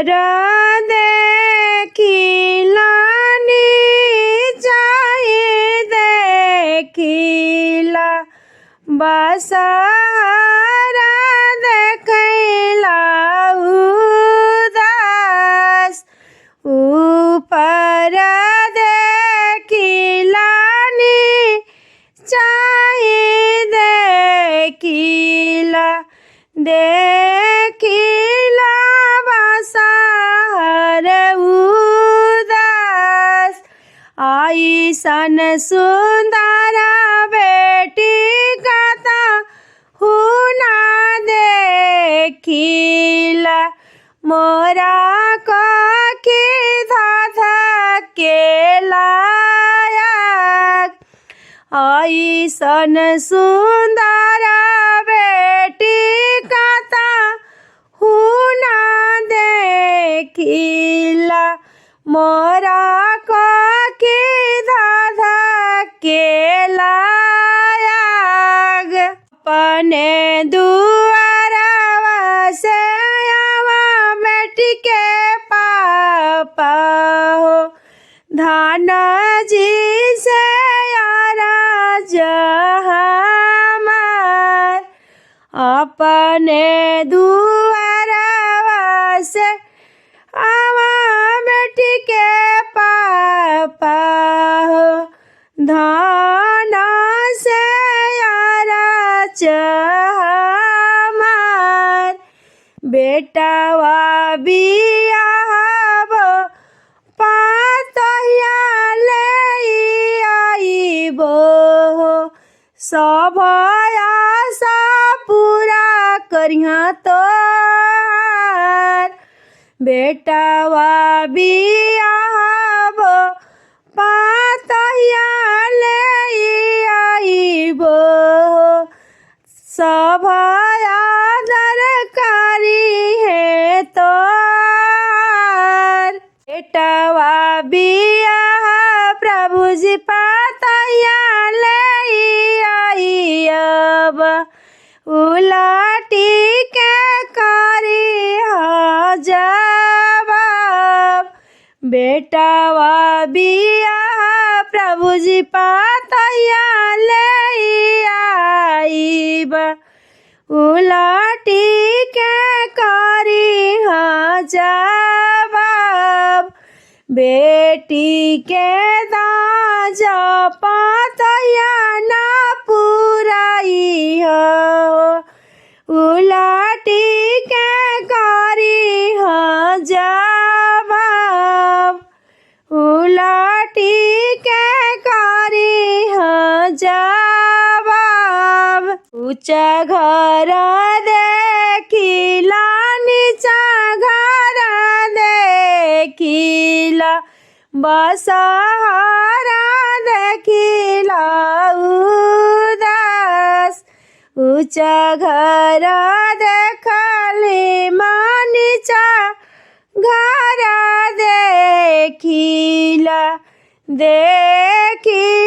ऊपर देखिला नीचाई देखिला बसहारा देखैला उदास। ऊपर देखिला नीचाई देखिला देखिला बसहार उदास। ऐसन सुंदर बेटी कता हुना देखिला मोरा कखी धध के लायक। ऐसन सुंदर बेटी कता हुना देखिला मोरा कखी धध के लायक। अपने दुआरवा से आवा बेटी के पापा हो धान जी से हमार। अपने दुआरवा से आवा बेटी के पापा हो धान से हमार। बेटावा बियाहब पातहिया ले आइबो सब आशा पूरा करिहा तोहार। बेटावा बियाहब पातहिया ले आइबो सब आदर करी है तोहार। बेटावा बियाह प्रभु जी पातैया ले आइब उलाटी के करी जवाब। बेटावा बियाह प्रभु जी पातैया ले आइब उलाटी के करी जवाब। बेटी के दाज पातैया ना पुराई हो उलाटी के करी जवाब। उलाटी के करी जवाब। ऊँचा घर देखिला नीचा घर देखिला बसहारा देखिला उदास। ऊँचा घर देखली नीचा घर देखिला देखिला।